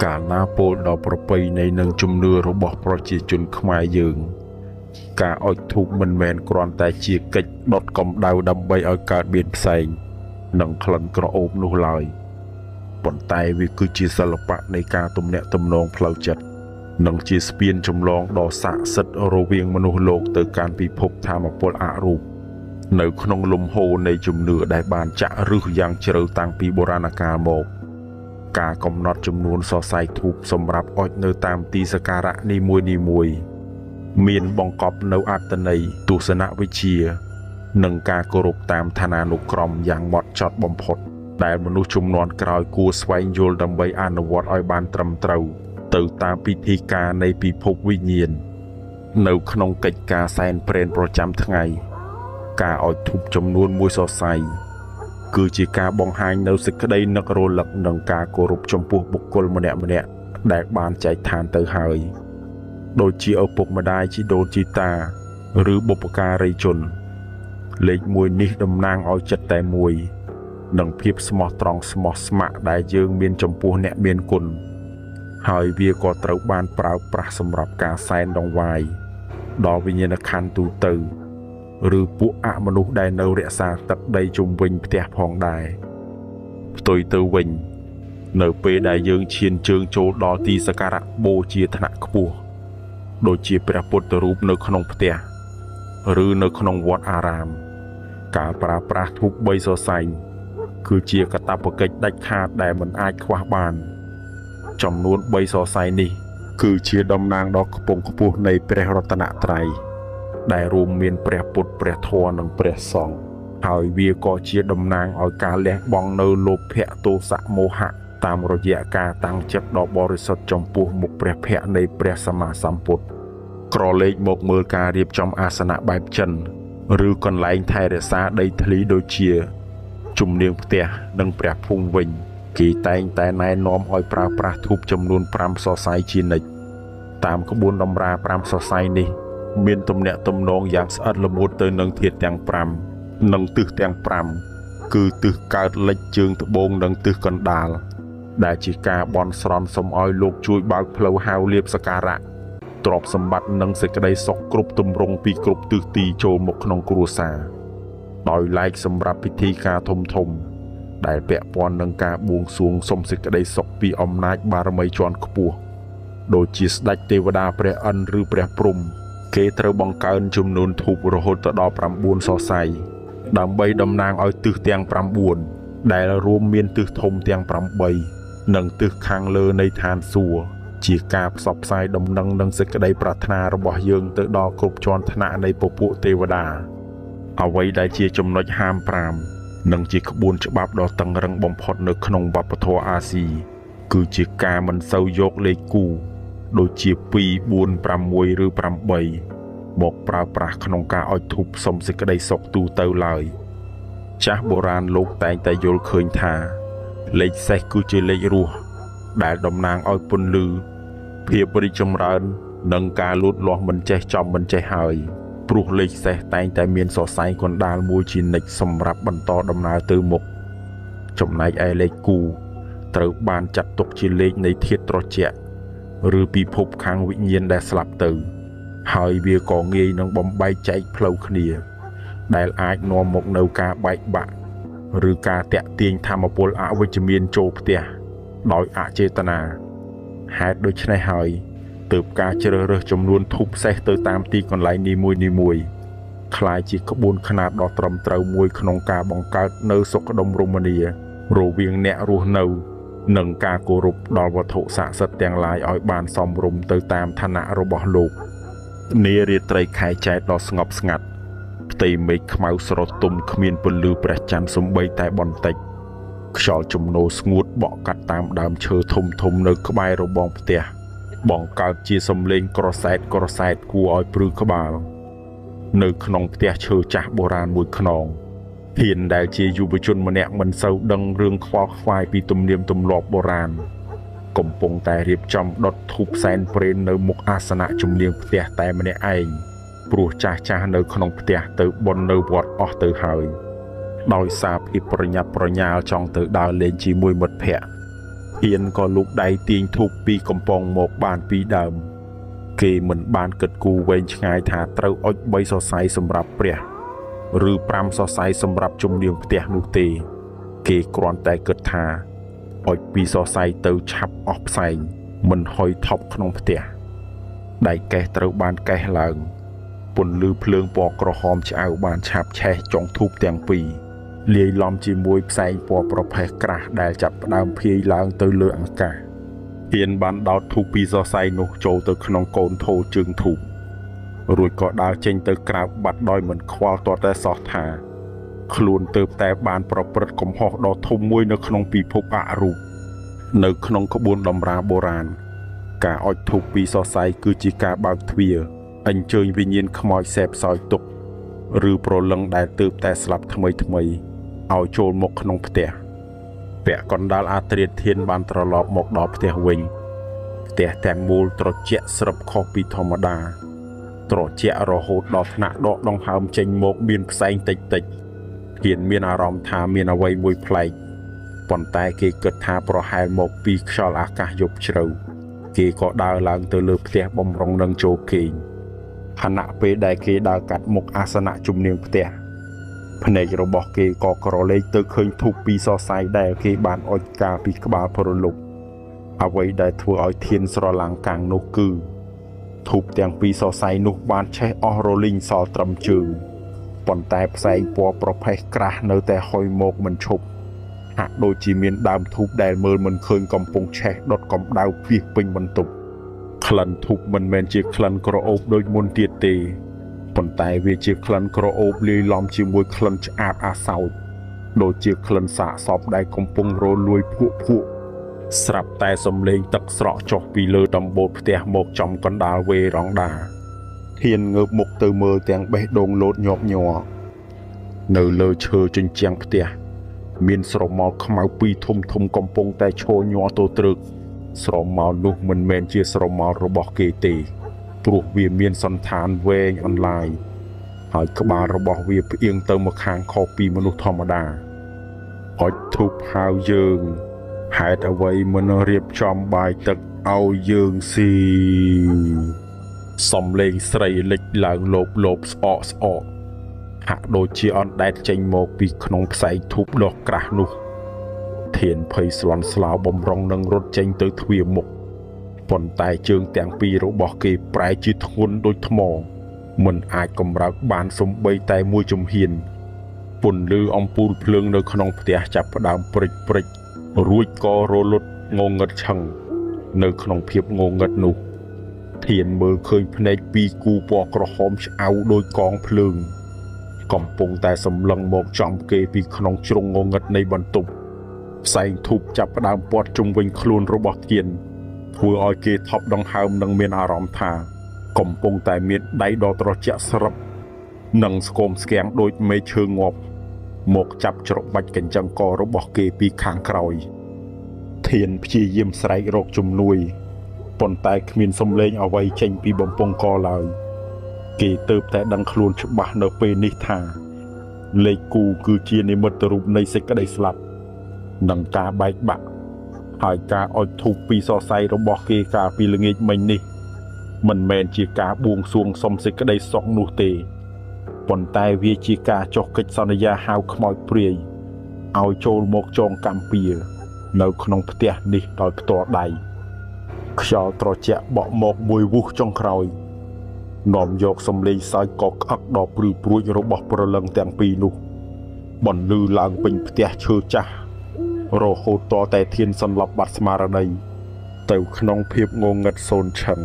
កាលណាពោលដល់ប្រពៃណីនិងជំនឿរបស់ប្រជាជនខ្មែរយើង ការអុជធូបមិនមែនគ្រាន់តែជាកិច្ចដុតកម្ដៅដើម្បីឲ្យកើតមានផ្សែងនិងក្លិនក្រអូបនោះឡើយប៉ុន្តែវាគឺជាសិល្បៈនៃការទំនាក់ទំនងផ្លូវចិត្តនិងជាស្ពានចម្លងដ៏ស័ក្តិសិទ្ធិរវាងមនុស្សលោកទៅកាន់ពិភពធម្មពលអរូបនៅក្នុងលំហូរនៃជំនឿដែលបានចាក់ឫសយ៉ាងជ្រៅតាំងពីបុរាណកាលមកការកំណត់ចំនួនសរសៃធូបសម្រាប់អុជនៅតាមទីសក្ការៈនីមួយៗមានបង្កប់នៅអត្ថន័យទស្សនវិជ្ជានិងការគោរពតាមឋានានុក្រមយ៉ាងហ្មត់ចត់បំផុតដែលមនុស្សជំនាន់ក្រោយគួរស្វែងយល់ដើម្បីអនុវត្តឲ្យបានត្រឹមត្រូវទៅតាមពិធីការនៃពិភពវិញ្ញាណនៅក្នុងកិច្ចការសែនព្រេនប្រចាំថ្ងៃការអុជធូបចំនួនមួយសរសៃគឺជាការបង្ហាញនៅសេចក្តីនឹករលឹកនិងការគោរពចំពោះបុគ្គលម្នាក់ៗដែលបានចែកឋានទៅហើយដូចជាឪពុកម្ដាយជីដូនជីតាឬបុព្វការីជនលេខមួយនេះតំណាងឲ្យចិត្តតែមួយនិងភាពស្មោះត្រង់ស្មោះស្ម័គ្រដែលយើងមានចំពោះអ្នកមានគុណហើយវាក៏ត្រូវបានប្រើប្រាស់សម្រាប់ការសែនដង្វាយដល់វិញ្ញាណក្ខន្ធទូទៅឬពួកអមនុស្សដែលនៅរក្សាទឹកដីជុំវិញផ្ទះផងដែរផ្ទុយទៅវិញនៅពេលដែលយើងឈានជើងចូលដល់ទីសក្ការៈបូជាថ្នាក់ខ្ពស់ដូចជាព្រះពុទ្ធរូបនៅក្នុងផ្ទះឬនៅក្នុងវត្តអារាមការប្រើប្រាស់ធូប3សរសៃគឺជាកាតព្វកិច្ចដាច់ខាតដែលមិនអាចខ្វះបានចំនួន3សរសៃនេះគឺជាតំណាងដ៏ខ្ពង់ខ្ពស់នៃព្រះរតនត្រ័យដែលរួមមានព្រះពុទ្ធព្រះធម៌និងព្រះសង្ឃហើយវាក៏ជាតំណាងឲ្យការលះបង់នៅលោភៈទោសៈមោហៈតាមរយៈការតាំងចិត្តដ៏បរិសុទ្ធចំពោះមុខព្រះភក្ត្រនៃព្រះសម្មាសម្ពុទ្ធក្រឡេកមកមើលការរៀបចំអាសនៈបែបចិនឬកន្លែងថែរក្សាដីធ្លីដូចជាជំនាងផ្ទះនិងព្រះភូមិវិញគេតែងតែណែនាំឲ្យប្រើប្រាស់ធូបចំនួន5សរសៃជានិច្ចតាមក្បួនតម្រា5សរសៃនេះមានទំនាក់ទំនងយ៉ាងស្អិតល្មួតទៅនឹងធាតុទាំង5និងទិសទាំង5គឺទិសកើតលិចជើងត្បូងនិងទិសកណ្ដាលដែលជាការបន់ស្រន់សូមឲ្យលោកជួយបើកផ្លូវហៅលាភសក្ការៈទ្រព្យសម្បត្តិនិងសេចក្តីសុខគ្រប់ទម្រង់ពីគ្រប់ទិសទីចូលមកក្នុងគ្រួសារដោយឡែកសម្រាប់ពិធីការធំៗដែលពាក់ព័ន្ធនឹងការបួងសួងសុំសេចក្តីសុខពីអំណាចបារមីជាន់ខ្ពស់ដូចជាស្ដេចទេវតាព្រះឥន្ទ្រឬព្រះព្រហ្មគេត្រូវបង្កើនចំនួនធូបរហូតទៅដល់9សរសៃដើម្បីតំណាងឲ្យទិសទាំង9ដែលរួមមានទិសធំទាំង8និងទិសខាងលើនៃឋានសួគ៌ជាការផ្សព្វផ្សាយដំណឹងនិងសេចក្តីប្រាថ្នារបស់យើងទៅដល់គ្រប់ជាន់ថ្នាក់នៃពពួកទេវតាអ្វីដែលជាចំណុចហាម5និងជាក្បួនច្បាប់ដ៏តឹងរឹងបំផុតនៅក្នុងវប្បធម៌អាស៊ីគឺជាការមិនសូវយកលេខគូដូចជា2 4 6ឬ8មកប្រើប្រាស់ក្នុងការអុជធូបសុំសេចក្តីសុខទូទៅឡើយចាស់បុរាណលោកតែងតែយល់ឃើញថាលេខសេះគឺជាលេខរស់ដែលតំណាងឲ្យពន្លឺភាពរីកចម្រើននិងការលូតលាស់មិនចេះចំមិនចេះហើយព្រោះលេខសេះតែងតែមានសរសៃកណ្ដាលមួយជានិច្ចសម្រាប់បន្តដំណើរទៅមុខចំណែកឯលេខគូត្រូវបានចាត់ទុកជាលេខនៃធាតុត្រជាក់ឬពិភពខាងវិញ្ញាណដែលស្លាប់ទៅហើយវាក៏ងាយនឹងបំបែកចែកផ្លូវគ្នាដែលអាចនាំមកនូវការបែកបាក់ឬការតាក់ទាញធម៌ពលអវិជ្ជមានចូលផ្ទះដោយអចេតនាហេតុដូច្នេះហើយទើបការជ្រើសរើសចំនួនធូបសេះទៅតាមទីកន្លែងនីមួយៗក្លាយជាក្បួនខ្នាតដ៏ត្រឹមត្រូវមួយក្នុងការបង្កើតនៅសុខដុមរមនារវាងអ្នករស់នៅនិងការគោរពដល់វត្ថុស័ក្តិសិទ្ធិទាំងឡាយឲ្យបានសមរម្យទៅតាមឋានៈរបស់លោកនារាត្រីខែចែកដ៏ស្ងប់ស្ងាត់ផ្ទៃមេឃខ្មៅស្រទុំគ្មានពន្លឺព្រះច័ន្ទសំបីតែបន្តិចខ្យល់ជំនោរស្ងួតបក់កាត់តាមដើមឈើធំៗនៅក្បែររបងផ្ទះបង្កើតជាសំឡេងក្រសែតក្រសែតគួរឲ្យព្រឺក្បាលនៅក្នុងផ្ទះឈើចាស់បុរាណមួយខ្នងធានដែលជាយុវជនម្នាក់មិនសូវដឹងរឿងខ្វល់ខ្វាយពីទំនៀមទម្លាប់បុរាណកំពុងតែរៀបចំដុតធូបសែនព្រេននៅមុខអាសនៈជំនាញផ្ទះតែម្នាក់ឯងព្រោះចាស់ៗនៅក្នុងផ្ទះទៅបុណ្យនៅវត្តអស់ទៅហើយដោយសារភាពប្រញាប់ប្រញាល់ចង់ទៅដើរលេងជាមួយមិត្តភ័ក្តិ ហ៊ានក៏លូកដៃទាញធូបពីកំប៉ុងមកបានពីដើមគេមិនបានគិតគូរវែងឆ្ងាយថាត្រូវអុជ3សរសៃសម្រាប់ព្រះឬ5សរសៃសម្រាប់ជំនាញផ្ទះនោះទេគេគ្រាន់តែគិតថាអុជ2សរសៃទៅឆាប់អស់ផ្សែងមិនហុយថប់ក្នុងផ្ទះដៃកេះត្រូវបានកេះឡើងពន្លឺភ្លើងពណ៌ក្រហមឆ្អៅបានឆាបឆេះចុងធូបទាំងពីរលាយឡំជាមួយផ្សែងពណ៌ប្រផេះក្រាស់ដែលចាប់ផ្ដើមភាយឡើងទៅលើអាកាសហ៊ានបានដោតធូបពីរសរសៃនោះចូលទៅក្នុងកូនថូជើងធូបរួចក៏ដើរចេញទៅក្រៅបាត់ដោយមិនខ្វល់ទាល់តែសោះថាខ្លួនទើបតែបានប្រព្រឹត្តកំហុសដ៏ធំមួយនៅក្នុងពិភពអរូបនៅក្នុងក្បួនតម្រាបុរាណការអុជធូបពីរសរសៃគឺជាការបើកទ្វារអញ្ជើញវិញ្ញាណខ្មោចសេពសោយទុក្ខឬប្រលឹងដែលទើបតែស្លាប់ថ្មីថ្មីឲ្យចូលមកក្នុងផ្ទះពាក់កណ្ដាលអាត្រាធានបានត្រឡប់មកដល់ផ្ទះវិញផ្ទះទាំងមូលត្រជាក់ស្រឹបខុសពីធម្មតាត្រជាក់រហូតដល់ថ្នាក់ដកដង្ហើមចេញមកមានផ្សែងតិចតិចហ៊ានមានអារម្មណ៍ថាមានអ្វីមួយប្លែកប៉ុន្តែគេគិតថាប្រហែលមកពីខ្យល់អាកាសយប់ជ្រៅគេក៏ដើរឡើងទៅលើផ្ទះបំរុងនឹងចូលគេងខណៈពេលដែលគេដើរកាត់មុខអាសនៈជំនាញផ្ទះភ្នែករបស់គេក៏ក្រឡេកទៅឃើញធូបពីរសរសៃដែលគេបានអុជកាលពីក្បាលព្រលប់អ្វីដែលធ្វើឲ្យធានស្រឡាំងកាំងនោះគឺធូបទាំងពីរសរសៃនោះបានឆេះអស់រលីងសល់ត្រឹមជើងប៉ុន្តែផ្សែងពណ៌ប្រផេះក្រាស់នៅតែហុយមកមិនឈប់ហាក់ដូចជាមានដើមធូបដែលមើលមិនឃើញកំពុងឆេះដុតកម្ដៅពីពេញបន្ទប់ក្លិនធូបមិនមែនជាក្លិនក្រអូបដូចមុនទៀតទេប៉ុន្តែវាជាក្លិនក្រអូបលាយឡំជាមួយក្លិនឆ្អាបអាសោចដូចជាក្លិនសាកសពដែលកំពុងរលួយភក់ភក់ស្រាប់តែសំឡេងទឹកស្រក់ចុះពីលើដំបូលផ្ទះមកចំកណ្ដាលវេរ៉ង់ដាហ៊ានងើបមុខទៅមើលទាំងបេះដូងលោតញាប់ញ័រនៅលើឈើជញ្ជាំងផ្ទះមានស្រមោលខ្មៅពីរធំធំកំពុងតែឈរញ័រទទ្រើកស្រមោលនោះមិនមែនជាស្រមោលរបស់គេទេព្រោះវាមានសន្តានវែងអន្លាយហើយក្បាលរបស់វាផ្អៀងទៅមកខាងខុសពីមនុស្សធម្មតាអុជធូបហៅយើងហេតុអ្វីមិនរៀបចំបាយទឹកឲ្យយើងស៊ីសំលេងស្រីលេចឡើងលោបលោបស្អកស្អកហាក់ដូចជាអណ្ដែតចេញមកពីក្នុងផ្សែងធូបដ៏ក្រាស់នោះធានភ័យស្លន់ស្លោបំរុងនឹងរត់ចេញទៅទ្វារមុខប៉ុន្តែជើងទាំងពីររបស់គេប្រែជាធ្ងន់ដូចថ្មមិនអាចកម្រើកបានសំបីតែមួយជំហានពន្លឺអំពូលភ្លើងនៅក្នុងផ្ទះចាប់ផ្ដើមព្រិចព្រិចរួចក៏រលត់ងងឹតឆឹងនៅក្នុងភាពងងឹតនោះធានមើលឃើញភ្នែកពីរគូពណ៌ក្រហមឆ្អៅដូចកងភ្លើងកំពុងតែសម្លឹងមកចំគេពីក្នុងជ្រុងងងឹតនៃបន្ទប់ផ្សែងធូបចាប់ផ្ដើមព័ទ្ធជុំវិញខ្លួនរបស់ធានធ្វើឲ្យគេថប់ដង្ហើមនិងមានអារម្មណ៍ថាកំពុងតែមានដៃដ៏ត្រជាក់ស្រឹបនិងស្គមស្គាំងដូចមេឈើងាប់មកចាប់ច្របាច់កញ្ចឹងករបស់គេពីខាងក្រោយធានព្យាយាមស្រែករកជំនួយប៉ុន្តែគ្មានសំឡេងអ្វីចេញពីបំពង់កឡើយគេទើបតែដឹងខ្លួនច្បាស់នៅពេលនេះថាលេខគូគឺជានិមិត្តរូបនៃសេចក្តីស្លាប់និងការបែកបាក់ហើយការអុជធូបពីរសរសៃរបស់គេកាលពីល្ងាចមិញនេះមិនមែនជាការបួងសួងសុំសេចក្តីសុខនោះទេប៉ុន្តែវាជាការចុះកិច្ចសន្យាហៅខ្មោចព្រាយឲ្យចូលមកចងកម្មពៀនៅក្នុងផ្ទះនេះដោយផ្ទាល់ដៃខ្យល់ត្រជាក់បក់មកមួយវុះចុងក្រោយនាំយកសំឡេងសើចកក្អឹកដ៏ព្រឺព្រួចរបស់ប្រលឹងទាំងពីរនោះបន្លឺឡើងពេញផ្ទះឈើចាស់រហូតតតែធានសន្លប់បាត់ស្មារតីទៅក្នុងភាពងងឹតសូន្យឆឹង